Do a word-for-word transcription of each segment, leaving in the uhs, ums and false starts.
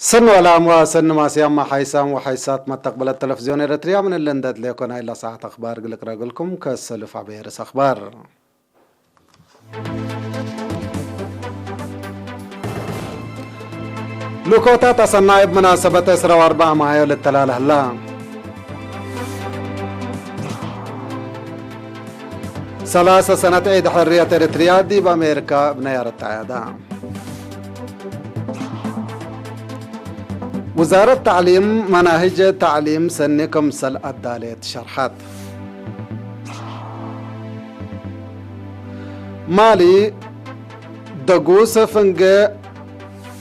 ሰኒ ወላም ወሰኒ ማስያም ሓይሳም ወሓይሳት መተቅብለት ተለፍዝዮን ኤረትርያ፣ ምን እሊ እንዴ አድሌኮ ናይላ ሰዓት አኽባር እግል እቅረግልኩም። ከሰልፍ ዐበየ ርእስ አኽባር። ልኮታት አሰናይ እብ መናሰበት ዕስራ ወአርበዕ ማዮ ልተላለ ህላ። ሰላሰ ሰነት ዒድ ሕርየት ኤረትርያ ዲብ አሜሪካ እብ ነያረት ተዐያዳ። ውዛረት ተዕሊም መናህጅ ተዕሊም ሰኒ ክምሰል አዳሌት ሸርሐት። ማሊ፣ ደጉስ ፍንጌ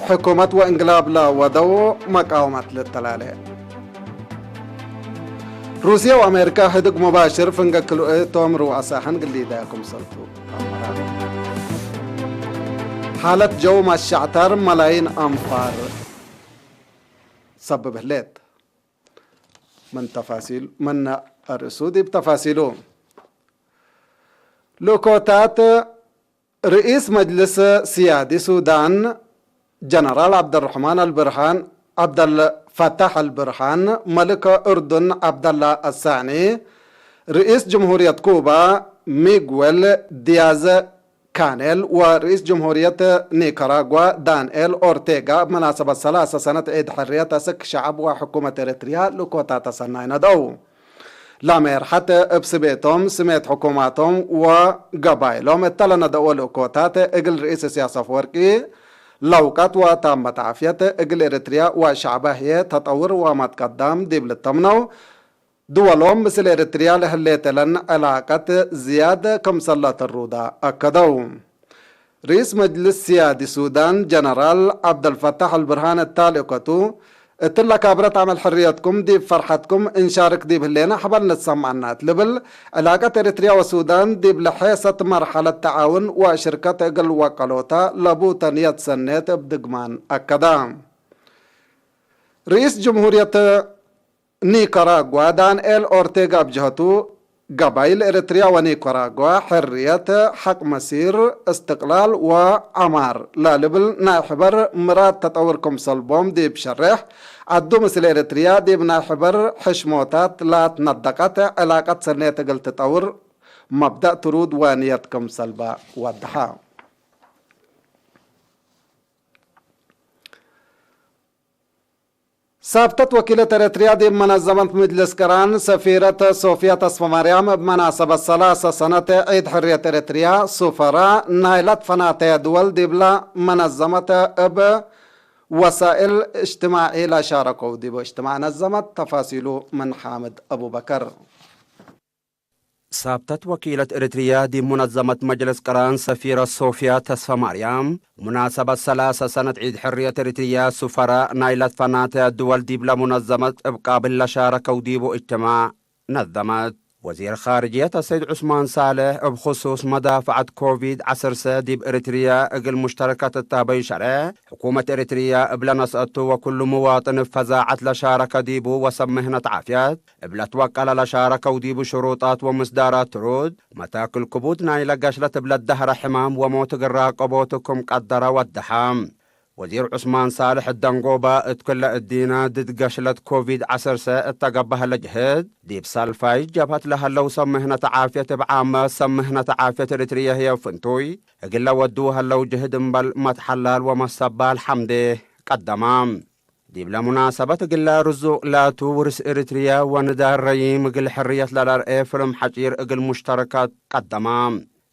ሕኩመት ወእንቅላብ ለወደው መቃወመት ልተላሌ። ሩስየ ወአሜሪካ ህድግ ሙባሽር ፍንጌ ክልኤ ቶም ርኡሰ አሕን ግሊዳያ ክምሰልቱ። ሓለት ጀው መሸዕተር መላይን አንፋር ሰብብ ህሌት። ምን ተፋሲል፣ ምን አርእሱ ዲብ ተፋሲሉ። ልኡኮታት ርኢስ መጅልስ ስያዲ ሱዳን ጀነራል ዐብደልረሕማን አልብርሃን፣ ዐብደልፈታሕ አልብርሃን፣ መልክ እርዱን ዐብደላ አሳኒ፣ ርኢስ ጅምሁርየት ኩባ ሚጉዌል ዲያዝ ካኔል ወርኢስ ጅምሁርየት ኒካራጓ ዳንኤል ኦርቴጋ እብ መናሰበት ሰላሰ ሰነት ዒድ ሕርየት አስክ ሸዐብ ወሕኩመት ኤረትርያ ልኡኮታት አሰናይ ነድአው። ለሜርሐት እብ ስቤቶም፣ ስሜት ሕኩማቶም ወገባይሎም እተ ለነደአወ ልኡኮታት፣ እግል ርኢስ እስያስ አፈወርቂ ለውቀት ወታመት ዓፍየት፣ እግል ኤረትርያ ወሸዕባ ህዬ ተጠውር ወመትቀዳም ዲብ ልተምነው፣ ድወሎም ምስል ኤረትርያ ለህሌት እለን ዕላቀት ዝያድ ክምሰል ለትሩዳ አከደው። ርኢስ መጅልስ ስያዲ ሱዳን ጀነራል ዐብደልፈታሕ አልብርሃን እት ልኡከቱ፣ እትለ ካብረት ዐመል ሕርየትኩም ዲብ ፈርሐትኩም እንሻርክ ዲብ ህሌነ ሕበል ንትሰምዐና እት ልብል፣ ዕላቀት ኤረትርያ ወሱዳን ዲብለ ሔሰት መርሐለት ተዓውን ወሽርከት እግል ወቀሎታ ለቡተ ንየት ሰኔት እብ ድግማን አከዳ። ርኢስ ጅምሁርየት ኒካራጓ ዳንኤል ኦርቴጋ እብ ጀሀቱ፣ ገባይል ኤረትርያ ወኒካራጓ ሕርየት፣ ሐቅ መሲር፣ እስትቅላል ወዐማር ለልብል ናይ ሕበር ምራድ ተጠውር ክምሰል ቦም ዲብ ሸሬሕ፣ ዐዱ ምስል ኤረትርያ ዲብ ናይ ሕበር ሕሽሞታት ላትነደቀት ዕላቀት ሰኔት እግል ትጠውር መብደእ ትሩድ ወንየት ክምሰልበ ወደሐ። ሳብተት ወኪለት ኤረትርያ ዲብ መነዘመት ምጅልስ ቅራን ሰፊረት ሶፍያ ተስፈማርያም እብ መናሰበት ሰላሰ ሰነት ዒድ ሕርየት ኤረትርያ ሱፈራ ናይለ ትፈናተየ ድወል ዲብለ መነዘመት እብ ወሳእል እጅትማዒ ለሻረከው ዲቡ እጅትማዕ ነዘመት። ተፋሲሉ ምን ሓምድ አቡበከር። ሳብተት ወኪለት ኤረትርያ ዲብ ሙነዘመት መጅልስ ቅራን ሰፊረት ሶፍያ ተስፈማርያም፣ ሙናሰበት ሰላሰ ሰነት ዒድ ሕርየት ኤረትርያ ሱፈራ ናይለ ትፈናተ ድወል ዲብለ ሙነዘመት እብ ቃብል ለሻረከው ዲቡ እጅትማዕ ነዘመት። ወዚር ኻርጅየት አሰይድ ዑስማን ሳልሕ እብ ክሱስ መዳፈዐት ኮቪድ ዐሰርተ ዲብ ኤረትርያ እግል ሙሽተረከት እታበዩ ሸሬሕ፣ ሕኩመት ኤረትርያ እብለ ነስአቱ ወኩሉ ምዋጥን እብ ፈዛዐት ለሻረከ ዲቡ ወሰብ ምህነት ዓፍየት እብለ ትወቀለ ለሻረከው ዲቡ ሽሩጣት ወምስዳራት ትሩድ፣ መታክል ክቡድ ናይለ ገሽለት እብለ ደህረ ሕማም ወሞት እግል ራቀቦቱ ክም ቀደረ ወደሐ። ወዚር ዑስማን ሳልሕ እት ደንጎበ፣ እት ክለ እዲነ ድድ ገሽለት ኮቪድ ዐሰርተ እተ ገብአ ለጀህድ፣ ዲብ ሰልፋይ ጀብሀት ለሀለው ሰብ ምህነት ዓፍየት እብ ዓመት፣ ሰብ ምህነት ዓፍየት ኤረትርየ ህዬ ፍንቱይ እግለ ወድዉ ሀለው ጅህድ እምበል መትሐላል ወመሰባል ሐምዴ ቀደመ። ዲብለ ሙናሰበት እግለ ርዙቅ ላቱ ውርስ ኤሪትርየ ወንዳር ረዪም እግል ሕርየት ለለርኤ ፍልም ሐጪር እግል ሙሽተረካት ቀደመ።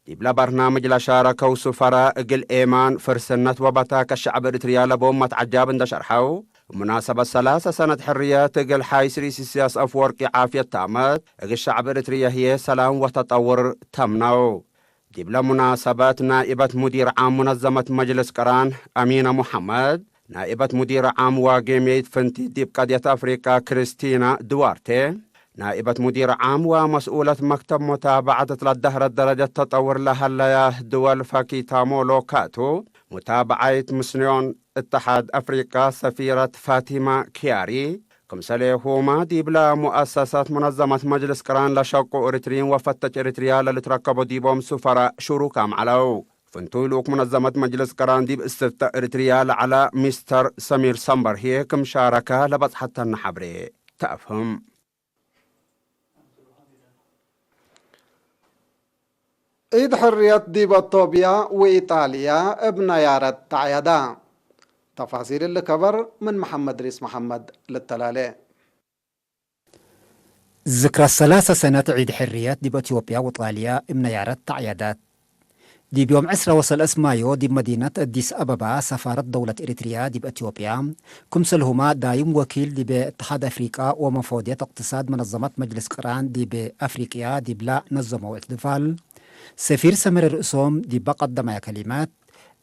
ዲብለ በርናምጅ ለሻረከው ሱፈራ እግል ኤማን፣ ፍርስነት ወበታከ ሸዕብ ኤሪትርያ ለቦም መትዐጃብ እንደ ሸርሐው፣ ሙናሰበት ሰላሰ ሰነት ሕርየት እግል ሓይስ ርኢስ ኢሳያስ አፍወርቂ ዓፍየት ታመት፣ እግል ሸዕብ ኤሪትርየ ህዬ ሰላም ወተጠውር ተምነው። ዲብለ ሙናሰበት ናኢበት ሙዲር ዓም ሙነዘመት መጅልስ ቅራን አሚነ ሙሐመድ፣ ናኢበት ሙዲር ዓም ዋጌምየይት ፍንቲት ዲብ ቀድየት አፍሪቃ ክርስቲና ድዋርቴ፣ ናኢበት ሙዲር ዓም ወመስኡለት መክተብ ሙታበዐት እት ለደህረት ደረጀት ተጠውር ለሀለያ ድወል ፈኪታሞሎ ካቱ፣ ሙታበዓይት ምስንዮን እተሓድ አፍሪቃ ሰፊረት ፋቲማ ኪያሪ፣ ክምሰሌሁመ ዲብለ ሙአሰሰት ሙነዘመት መጅልስ ቅራን ለሸቁ ኤሪትርይን ወፈተች ኤሪትርያ ለልትረከቦ ዲቦም ሱፈራ ሽሩካም ዐለው። ፍንቱይ ልኡክ መነዘመት መጅልስ ቅራን ዲብ እስትፍታእ ኤሪትርያ ለዐለ ሚስተር ሰሚር ሰምበር ህዬ ክም ሻረከ ለበጽሐተነ ሐብሬ ተአፍህም። ዒድ ሕርየት ዲብ አቶብያ ወኢጣልያ እብ ነያረት ተዐየዳ። ተፋሲል እሊ ከበር ምን መሐመድ ሪስ መሐመድ ልተላሌ። ዝክረ ሰላሰ ሰነት ዒድ ሕርየት ዲብ አትዮጵያ ወጣልያ እብ ነያረት ተዐየዳት። ዲብ ዮም ዕስረ ወሰለስ ማዮ ዲብ መዲነት አዲስ አበባ ሰፋረት ደውለት ኤሪትርያ ዲብ አትዮጵያ፣ ክምሰልሁመ ዳይም ወኪል ዲብ እትሓድ አፍሪቃ ወመፎድየት እቅትሳድ መነዘመት መጅልስ ቅራን ዲብ አፍሪቅያ ዲብላ ነዘመው እሕትፋል፣ ሰፊር ሰመረ ርእሶም ዲበ ቀደመየ ከሊመት፣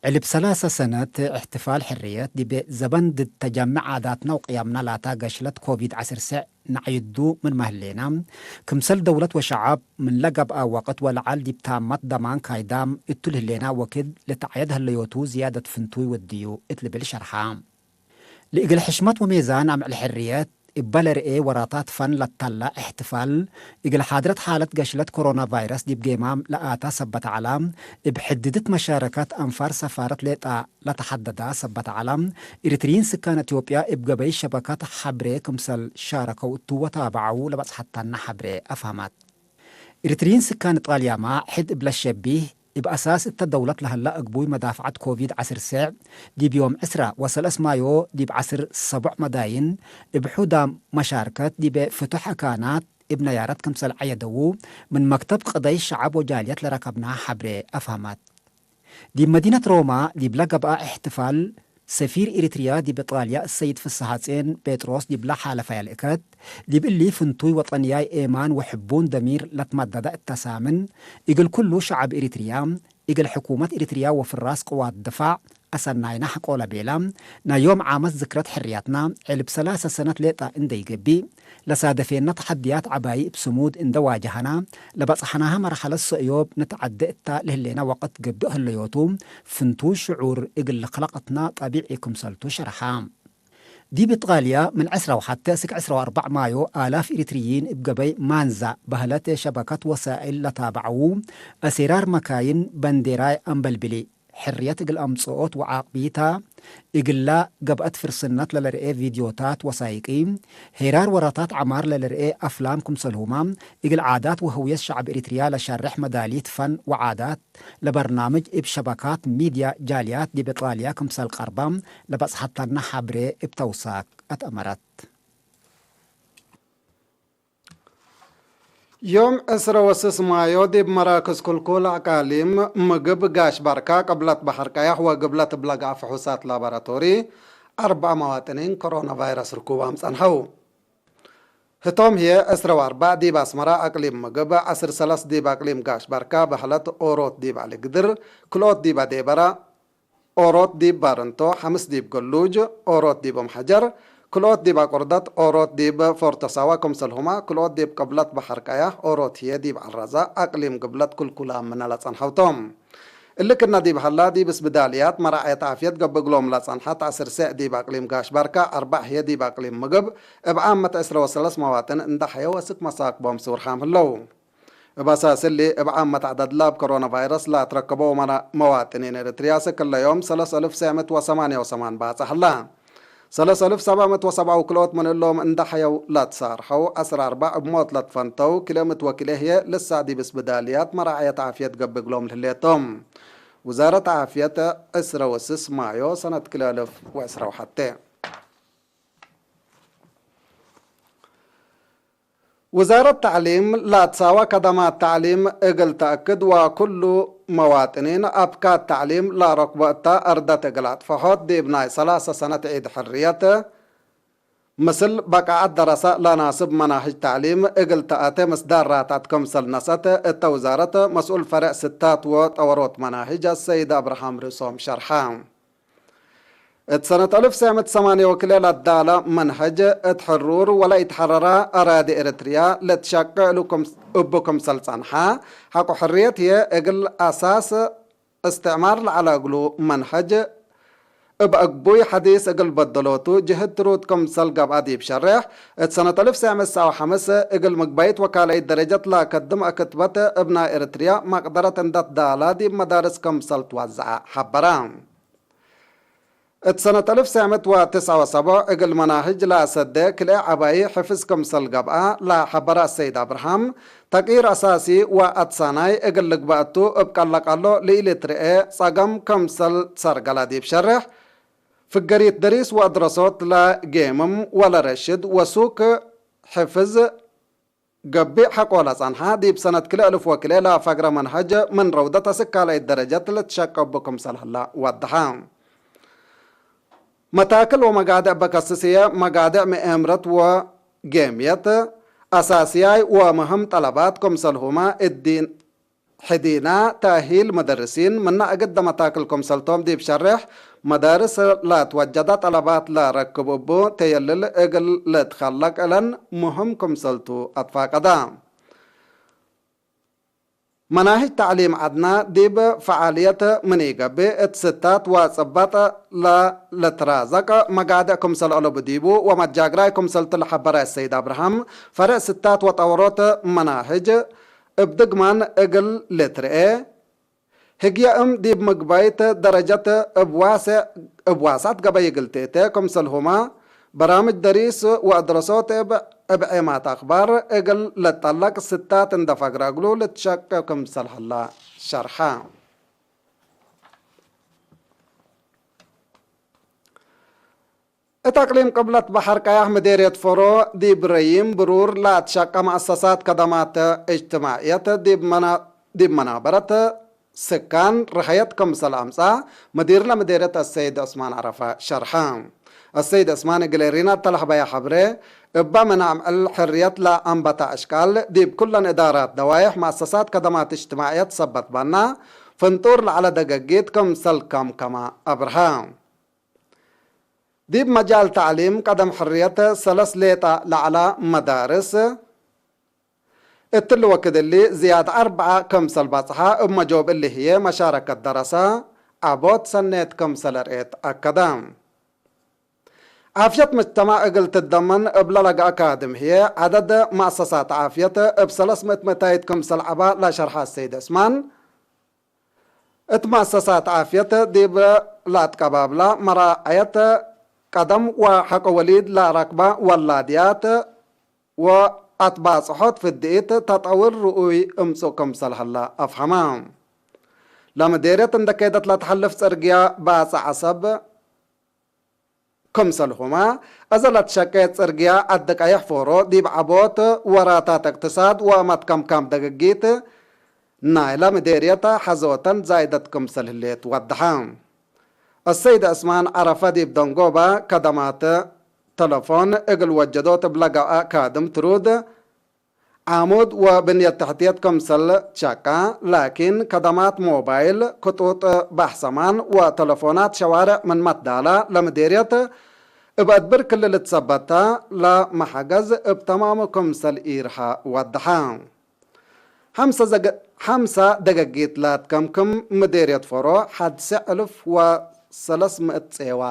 ዕልብ ሰላሰ ሰነት እሕትፋል ሕርየት ዲብ ዘበን ድድ ተጀምዕ ዓዳትና ወቅያምና ላታ ገሽለት ኮቪድ ዐስር ሰዕ ነዐይዱ ምንመ ህሌና፣ ክምሰል ደውለት ወሸዐብ ምን ለገብአ ወቅት ወለዐል ዲብ ታመት ደማን ካይዳም እቱ ለህሌና ወክድ ልትዐየድ ህለዮቱ ዝያደት ፍንቱይ ወድዩ እት ልብል ሸርሐ። ለእግል ሕሽመት ወሜዛን አምዕል ሕርየት እበ ለርኤ ወራታት ፈን ለተላ እሕትፋል፣ እግል ሓድረት ሓለት ገሽለት ኮሮና ቫይረስ ዲብ ጌማም ለአታ ሰበት ዐላ፣ እብ ሕድድት መሻረከት አንፋር ሰፋረት ሌጣ ለተሐደዳ ሰበት ዐላ፣ ኤሪትርዪን ስካን አትዮጵያ እብ ገበይ ሸበከት ሐብሬ ክምሰል ሻረከው እቱ ወታብዐው ለበጽሐተነ ሐብሬ አፍሀመት። ኤሪትርዪን ስካን ጣልያማ ሕድ እብ ለሸቢህ፣ እብ አሳስ እተ ደውለት ለሀላ እግቡይ መዳፍዐት ኮቪድ ዐስር ሰዕ፣ ዲብ ዮም ዕስረ ወሰለስ ማዮ ዲብ ዐስር ሰቦዕ መዳይን እብ ሑዳም መሻርከት ዲበ ፍቱሕ አካናት እብ ነያረት ክምሰል ዐየደዉ፣ ምን መክተብ ቅደይ ሸዐብ ወጃልየት ለረከብና ሐብሬ አፍሀመት። ዲብ መዲነት ሮማ ዲብለ ገብአ እሕትፋል፣ ሰፊር ኤሪትርያ ዲብ ኢጣልያ እሰይድ ፍስሐጼን ጴጥሮስ ዲብለ ሓለፈ ያልእከት፣ ዲብ እሊ ፍንቱይ ወጠንያይ ኤማን ወሕቡን ደሚር ለትመደደ እተ ሳምን፣ እግል ኩሉ ሸዐብ ኤሪትርያ፣ እግል ሕኩመት ኤሪትርያ ወፍራስ ቅዋት ድፋዕ፣ አሰናይነ ሐቆለ ቤለ፣ ናይ ዮም ዓመት ዝክረት ሕርያትና ዕልብ ሰላሰ ሰነት ሌጣ እንዴ ኢገብእ፣ ለሳደፌነ ተሐድያት ዐባዪ እብ ስሙድ እንዴ ዋጀሀና፣ ለበጽሐናሀ መርሐለት ሰእዮብ ንትዐዴ እተ ለህሌነ ወቅት ገብእ ህለዮቱ፣ ፍንቱይ ሽዑር እግል ልክለቅ እትና ጠቢዒ ክምሰልቱ ሸርሐ። ዲብ ኢጣልያ ምን ዕስራ ወሐቴ እስክ ዕስራ ወአርበዕ ማዮ አላፍ ኤሪትርይን እብ ገበይ ማንዛ በህለት ሸበከት ወሳእል ለታብዐዉ፣ አሴራር መካይን፣ በንዴራይ አምበልብሊ፣ ሕርየት እግል አምጽኦት ወዓቅቢታ እግላ ገብአት ፍርስነት ለልርኤ ቪድዮታት ወሳይቂ፣ ሄራር ወራታት ዐማር ለልርኤ አፍላም ክምሰልሁመ፣ እግል ዓዳት ወህውየት ሸዐብ ኤሪትርያ ለሸሬሕ መዳሊት ፈን ወዓዳት ለበርናምጅ እብ ሸበካት ሚድያ ጃልያት ዲብ ኢጣልያ ክምሰል ቀርበ ለበጽሐተነ ሐብሬ እብ ተውሳክ አትአመረት። ዮም ዕስረ ወስስ ማዮ ዲብ መራክዝ ክልኩል አቃሊም ምግብ ጋሽ ባርካ፣ ቅብለት በሐር ቀያሕ ወግብለት እብ ለገአ ፍሑሳት ላቦራቶሪ አርበዕ መዋጥኒን ኮሮና ቫይረስ ርኩባም ጸንሐው። ህቶም ህዬ ዕስረ ወአርበዕ ዲብ አስመራ አቅሊም ምግብ፣ ዐስር ሰለስ ዲብ አቅሊም ጋሽ ባርካ፣ በህለት ኦሮት ዲብ አሊ ግድር፣ ክልኦት ዲብ አዴበራ፣ ኦሮት ዲብ ባርንቶ፣ ሐምስ ዲብ ገሉጅ፣ ኦሮት ዲብ እም ሐጀር፣ ክልኦት ዲብ አቁርደት፣ ኦሮት ዲብ ፎርቶ ሳዋ ክምሰልሁመ፣ ክልኦት ዲብ ቅብለት በሐር ቀያሕ፣ ኦሮት ህዬ ዲብ ዐልራዛ አቅሊም ግብለት ክልኩላም ምነ ለጸንሐው ቶም። እሊ ክእነ ዲብ ሀላ፣ ዲብ ስብዳልያት መራዐየት ዓፍየት ገብእ እግሎም ለጸንሐት ዐስር ሴዕ ዲብ አቅሊም ጋሽ ባርካ፣ አርበዕ ህዬ ዲብ አቅሊም ምግብ፣ እብ ዓመት ዕስረ ወሰለስ መዋጥን እንደ ሐየው አስክ መሳክቦም ስውርሓም ህለው። እብ አሳስ እሊ፣ እብ ዓመት ዐደድ ላብ ኮሮና ቫይረስ ለአትረከበው መና-፣ መዋጥኒን ኤሪትርያ፣ ስክለ ዮም ሰለስ አልፍ ሰዕ ምእት ወሰማንየ ወሰማን ባጽሕ ሀላ። ሰለስ አልፍ ሰብዕ ምእት ወሰብዓ ወክልኦት ምን እሎም እንደ ሐየው ለትሳርሐው፣ ዐስር አርበዕ እብ ሞት ለትፈንተው፣ ክልኤ ምእት ወክልኤ ህዬ ልሰዕ ዲብ ስብዳልያት መራዐየት ዓፍየት ገብእ እግሎም ለህሌቶም። ውዛረት ዓፍየት፣ ዕስረ ወስስ ማዮ ሰነት ክልኤ አልፍ ወዕስራ ወሐቴ። ውዛረት ተዕሊም ለአትሳወ ከደማት ተዕሊም እግል ተአክድ ወክሉ መዋጥኒን አብካት ተዕሊም ለአረክቦ እተ አርደት እግል አጥፈሖት፣ ዲብ ናይ ሰላሰ ሰነት ዒድ ሕርየት ምስል በቃዐት ደረሰ ለናስብ መናህጅ ተዕሊም እግል ተአቴ ምስዳር ራታት ክምሰል ነሰአት እተ ውዛረት መስኡል ፈሬዕ ስታት ወጠወሮት መናህጅ አሰይድ አብርሃም ርእሶም ሸርሐ። እት ሰነት አልፍ ሰዕ ምእት ሰማንየ ወክልኤ ለዳለ መንሀጅ፣ እት ሕሩር ወለኢትሐረረ አራዲ ኤረትርያ ለትሸቄ እሉ ክም-፣ እቡ ክምሰል ጸንሐ፣ ሐቆ ሕርየት ህዬ እግል አሳስ እስትዕማር ለዐለ እግሉ መንሀጅ እብ አግቡይ ሐዲስ እግል በደሎቱ ጅህድ ትሩድ ክምሰል ገብአ ዲብ ሸሬሕ፣ እት ሰነት አልፍ ተስዕ ምእት ወሐምስ እግል ምግባይት ወካልአይት ደረጀት ለከድም አክትበት እብ ናይ ኤረትርያ መቅደረት እንደ ትዳላ ዲብ መዳርስ ክምሰል ትወዘዐ ሐበረ። እት ሰነት አልፍ ተስዕ ምእት ወትስዓ ወሰቡዕ እግል መናህጅ ለአሰደ ክልኤ ዐባዪ ሕፍዝ ክምሰል ገብአ ለሐበረ አሰይድ አብርሃም፣ ተቅዪር አሳሲ ወአትሳናይ እግል ልግበእ ቱ፣ እብ ቀለቀሎ ለኢልትርኤ ጸገም ክምሰል ትሰርገለ ዲብ ሸሬሕ፣ ፍገሪት ደሪስ ወአድረሶት ለጌምም ወለረሽድ ወሱክ ሕፍዝ ገቢዕ ሐቆ ለጸንሐ፣ ዲብ ሰነት ክልኤ አልፍ ወክልኤ ለፈግረ መንሀጅ ምን ረውደት አስክ ካልአይት ደረጀት ልትሸቀቡ ክምሰል ሀላ ወደሐ። መታክል ወመጋድዕ በከስስ ህዬ፣ መጋድዕ ምኤምረት ወጌምየት አሳስያይ ወምህም ጠለባት ክምሰልሁመ እዲን ሕዲና ተእሂል መደርሲን ምነ እግደ መታክል ክምሰልቶም ዲብ ሸሬሕ፣ መዳርስ ለትወጀደ ጠለባት ለረክብ እቡ ተየልል እግል ልትከለቅ እለን ሙህም ክምሰልቱ አትፋቀደ። መናህጅ ተዕሊም ዐድነ ዲብ ፈዓልየት ምን ኢገብእ፣ እት ስታት ወጽበጥ ለልትራዘቅ መጋድዕ ክምሰል አለቡ ዲቡ ወመትጃግራይ ክምሰልቱ ለሐበረ አሰይድ አብርሃም፣ ፈርዕ ስታት ወጠወሮት መናህጅ እብ ድግማን እግል ልትርኤ፣ ህግየ እም ዲብ ምግባይት ደረጀት እብ ዋሴዕ፣ እብ ዋሳት ገበይ እግል ትእቴ፣ ክምሰልሁመ በራምጅ ደሪስ ወአድረሶት እብ፣ እብ ዔማት አክባር እግል ልጠለቅ ስታት እንደ ፈግረ እግሉ ልትሸቅ ክምሰል ሀላ ሸርሐ። እት አቅሊም ቅብለት በሐር ቀያሕ ምዴርየት ፎሮ ዲብ ረዪም ብሩር ለአትሸቀ መአሰሳት ከደማት እጅትማዕየት ዲብ መና-፣ ዲብ መናበረት ስካን ረሀየት ክምሰል አምጽአ፣ ምዲርለ ምዴርየት አሰይድ ዑስማን ዐረፈ ሸርሐ። አሰይድ ዑስማን እግል ኤሪና እተ ለሀበየ ሐብሬ፣ እበ ምን አምዕል ሕርየት ለአንበተ አሽቃል ዲብ ኩለን እዳራት ደዋይሕ መአሰሳት ከደማት እጅትማዕየት ሰበት በና፣ ፍንጡር ለዐለ ደገጊት ክምሰል ከምከመ አብርሀ። ዲብ መጃል ተዕሊም ቀደም ሕርየት ሰለስ ሌጠ ለዐለ መዳርስ፣ እትሊ ወክድ እሊ ዝያድ አርበዐ ክምሰል በጽሐ፣ እብ መጆብ እሊ ህዬ መሻረከት ደረሰ ዐቦት ሰኔት ክምሰል ርኤት አከደ። ዓፍየት ምጅተማዕ እግል ትደመን እብለ ለገአ ካድም ህዬ፣ ዐደድ መአሰሳት ዓፍየት እብ ሰለስ ምእት ምእታይት ክምሰል ዐባ ለሸርሐ አሰይድ ዑስማን፣ እት መአሰሳት ዓፍየት ዲብ ለአትቀባብላ መራዐየት ቀደም ወሐቆ ወሊድ ለረክበ ወላድያት ወአትባጽሖት ፍድኢት ተጠውር ርኡይ እምጹእ ክምሰል ሀለ አፍሀመ። ለምዴርየት እንደ ኬደት ለትሐልፍ ጽርግያ ባጽዕ ዐሰብ ክምሰልሁመ፣ እዘ ለትሸቄ ጽርግያ ዐዲ ቀየሕ ፎሮ ዲብ ዐቦት ወራታት እቅትሳድ ወመትከምካም ደገጊት ናይለ ምዴርየት ሐዞተን ዛይደት ክምሰል ህሌት ወደሐ። አሰይድ ዕስማን ዐረፈ ዲብ ደንጎበ ከደማት ተለፎን እግል ወጀዶት እብ ለገብአ ካድም ትሩድ፣ ዓሙድ ወብንየት ተሕትየት ክምሰል ትሸቃ፣ ላኪን ከደማት ሞባይል፣ ክጡጥ በሕሰማን ወተለፎናት ሸዋርዕ ምን መትዳላ ለምዴርየት እብ አድብር ክልል እት ሰበት ተ፣ ለመሐገዝ እብ ተማሙ ክምሰል ኢርሐ ወደሐ። ሐምሰ ዘገ-፣ ሐምሰ ደገጊት ላትከምክም ምዴርየት ፎሮ ሐድሰ እልፍ ወሰለስ ምእት ጼዋ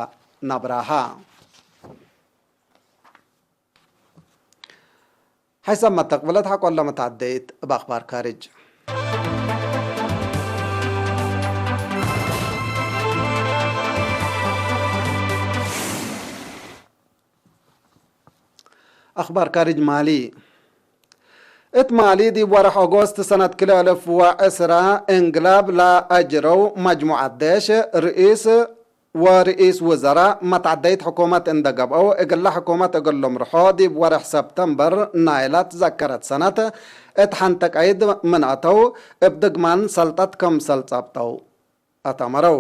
ነብራሃ። ሐይሰ መተቅብለት ሐቆለ መትዐደይት እብ አክባር ካርጅ። አክባር ካርጅ ማሊ። እት ማሊ ዲብ ወርሕ ኦጎስት ሰነት ክልኤ እልፍ ወዕስራ እንግላብ ለአጅረው መጅሙዐት ዴሽ ርኢስ ወርኢስ ውዘራእ መትዐደይት ሕኩመት እንደ ገብአው፣ እግለ ሕኩመት እግል ልምርሖ ዲብ ወርሕ ሰብተምበር ናይላ ትዘከረት ሰነት እት ሐንተ ቀይድ ምን አተው፣ እብ ድግማን ሰልጠት ክምሰል ጸብጠው አተመረው።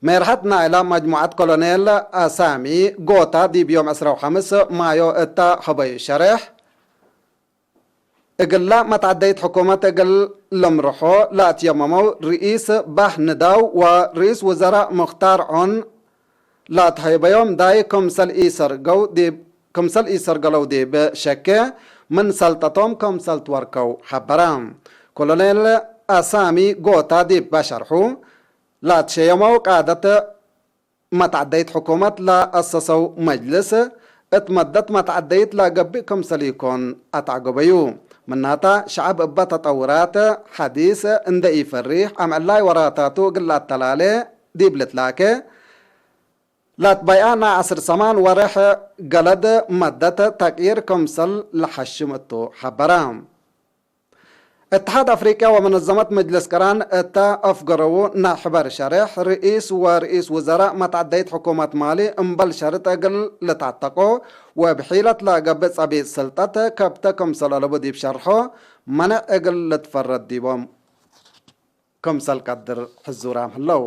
ሜርሐት ናይላ መጅሙዐት ኮሎኔል አሳሚ ጎታ ዲብ ዮም ዕስራ ወሐምስ ማዮ እተ ሀበዩ ሸሬሕ፣ እግለ መትዐደይት ሕኩመት እግል ልምርሖ ለአትየመመው ርኢስ ባህ ንዳው ወርኢስ ውዘራእ ሙክታር ዖን ለአትሀይበዮም ዳይ ክምሰል ኢሰርገው ዲብ፣ ክምሰል ኢሰርገለው ዲብ ሸኬ ምን ሰልጠቶም ክምሰል ትወርከው ሐበረ። ኮሎኔል አሳሚ ጎታ ዲብ በሸርሑ፣ ለአትሸየመው ቃደት መትዐደይት ሕኩመት ለአሰሰው መጅልስ፣ እት መደት መትዐደይት ለገብእ ክምሰል ኢኮን አትዐገበዩ። ምናተ፣ ሸዐብ እበ ተጠውራት ሐዲስ እንዴ ኢፈሪሕ፣ አምዕላይ ወራታቱ እግል ለአተላሌ ዲብ ልትላኬ፣ ለአትበይአ ናይ ዐስር ሰማን ወርሕ ገለድ መደት ተቅይር ክምሰል ለሐሽም እቱ ሐበረ። እትሓድ አፍሪቅያ ወመነዘመት መጅልስ ቅራን እተ አፍገረዉ ናይ ሕበር ሸሬሕ፣ ርኢስ ወርኢስ ውዘራእ መትዐደይት ሕኩመት ማሊ እምበል ሸርጥ እግል ልትዐተቆ ወብሒለት ለገብእ ጸቢጥ ስልጠት ከብተ ክምሰል አለቡ ዲብ ሸርሖ፣ መነዕ እግል ልትፈረድ ዲቦም ክምሰል ቀድር ሕዙራም ህለው።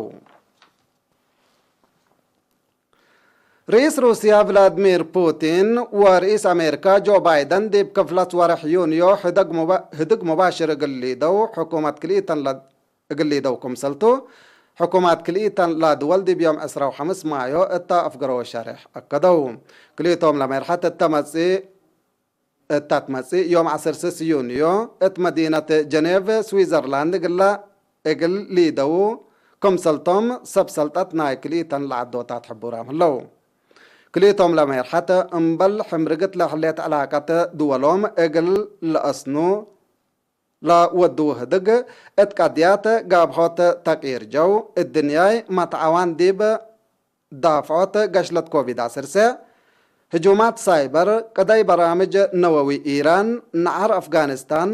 ርኢስ ሩስያ ቭላድሚር ፑቲን ወርኢስ አሜሪካ ጆ ባይደን ዲብ ክፍለት ወርሕ ዩንዮ ህደግ ሙባ-፣ ህድግ ሙባሽር እግል ሊደው ሕኩመት ክልኢተን ለ-፣ እግል ሊደው ክምሰልቱ፣ ሕኩማት ክልኢተን ለድወል ዲብ ዮም ዕስራ ወሐምስ ማዮ እተ አፍገረወ ሸሬሕ አከደው። ክልኢቶም ለሜርሐት እተ መጽእ እታ ትመጽእ ዮም ዐስር ስስ ዩንዮ እት መዲነት ጀኔቭ ስዊዘርላንድ እግላ እግል ሊደዉ ክምሰልቶም ሰብ ሰልጠት ናይ ክልኢተን ለዐዶታት ሕቡራም ህለው። ክልኢቶም ለሜርሐት እምበል ሕምርግት ለህሌት ዕላቀት ድወሎም እግል ለአስኑ ለወድዉ ህድግ እት ቀድያት ጋብሖት ተቅይር ጀው እድንያይ መትዓዋን ዲብ ዳፍዖት ገሽለት ኮቪድ ዐሰርተ፣ ህጁማት ሳይበር፣ ቅደይ በራምጅ ነወዊ ኢራን፣ ነዓር አፍጋኒስታን፣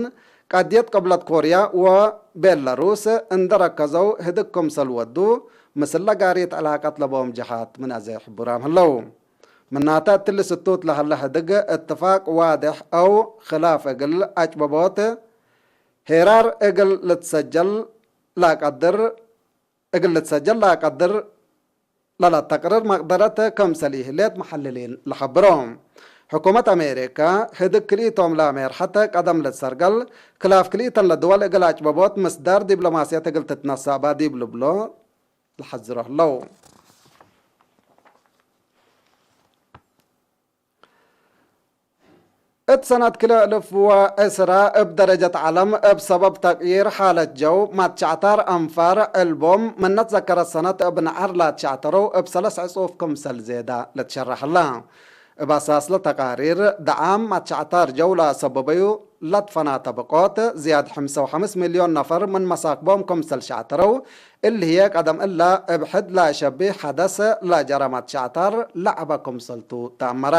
ቀድየት ቅብለት ኮርያ ወቤላሩስ እንደ ረከዘው ህድግ ክምሰል ወዱ፣ ምስለ ጋሪት ዕላቀት ለቦም ጀሃት ምን አዜ ሕቡራም ህለው። ምናተ እትሊ ስቱት ለሀለ ህድግ እትፋቅ ዋድሕ አው ክላፍ እግል አጭበቦት ሄራር እግል ልትሰጀል ለቀድር እግል ልትሰጀል ለቀድር ለለተቅርር መቅደረት ክምሰል ኢህሌት መሐልሊን ለሐብሮ። ሕኩመት አሜሪካ፣ ህድግ ክልኢቶም ለሜርሐት ቀደም ልትሰርገል፣ ክላፍ ክልኢተን ለድወል እግል አጭበቦት ምስዳር ዲብሎማስየት እግል ትትነሳእ በ ዲብ ልብሎ ለሐዝሮ ህለው። እት ሰነት ክልኤ እልፍ ወዕስራ እብ ደረጀት ዐለም እብ ሰበብ ተቅዪር ሓለት ጀው፣ መትሸዕታር አንፋር ዕልቦም ምነ ትዘከረት ሰነት እብ ነዐር ላትሸዕተረው እብ ሰለስ ዕጹፍ ክምሰል ዜዳ ልትሸረሐላ። እብ አሳስለ ተቃሪር፣ ደዓም መትሸዕታር ጀው ለአሰበበዩ ለትፈናተ ብቆት፣ ዝያድ ሐምሳ ወሐምስ ሚልዮን ነፈር ምን መሳክቦም ክምሰል ሸዕተረው፣ እሊ ህዬ ቀደም እለ እብ ሕድ ለአሸቢ ሐደስ ለጀረ መትሸዕታር ለዐበ ክምሰልቱ ተአመረ።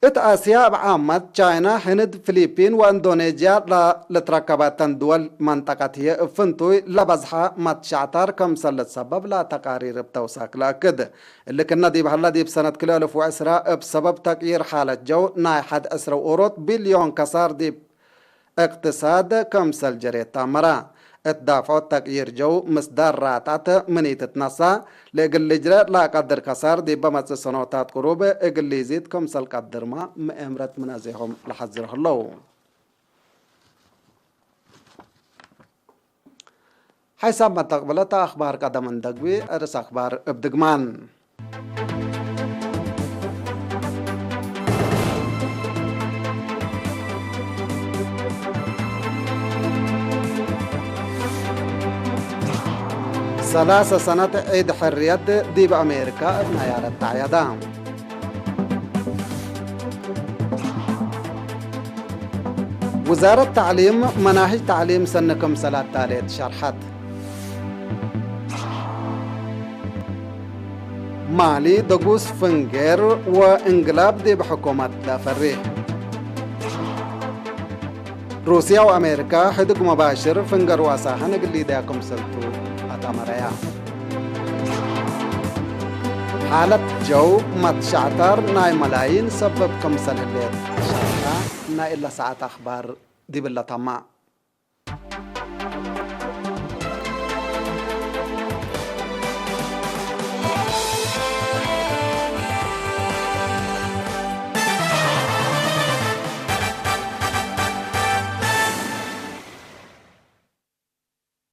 እት አስያ እብ ዓመት፣ ቻይና፣ ህንድ፣ ፊሊፒን ወእንዶኔዥያ ለልትረከበተን ድወል መንጠቀት ህዬ፣ እብ ፍንቱይ ለበዝሐ መትሸዕታር ክምሰል ልትሰበብ ለተቃሪር እብ ተውሳክ ለአክድ። እሊ ክነ ዲብ ሀለ፣ ዲብ ሰነት ክልኤ እልፍ ወዕስራ እብ ሰበብ ተቅዪር ሓለት ጀው፣ ናይ ሐድ ዕስራ ወኦሮት ቢልዮን ከሳር ዲብ እቅትሳድ ክምሰል ጀሬት ተአመረ። እት ዳፍዖት ተቅዪር ጀው ምስዳር ራትዐት ምን ኢትትነሳ፣ ለእግል ልጅረ ለአቀድር ከሳር ዲበ መጽእ ሰኖታት ቅሩብ እግል ሊዚድ ክምሰል ቀድርመ ምእምረት ምን አዜሆም ለሐዝር ህለው። ሓይሳብ መተቅብለት አክባር ቀደም እንደግቢ፣ ርእስ አክባር እብ ድግማን። ሰላሰ ሰነት ዒድ ሕርየት ዲብ አሜሪካ እብ ነያረት ተዐየደ። ውዛረት ተዕሊም መናህጅ ተዕሊም ሰኒ ክምሰል አዳሌት ሸርሐት። ማሊ ደጉስ ፍንጌር ወእንግላብ ዲብ ሕኩመት ለአፈሪ። ሩስያ ወአሜሪካ ሕድግ መባሽር ፍንገር ወአሳህን እግል ሊደያ ክምሰልቱ አትአመረያ። ሓለት ጀው መትሸዕታር ናይ መላይን ሰብብ ክምሰል ህሌት ሸርሐ። ናይ እለ ሰዓት አክባር ዲብለ ተማ።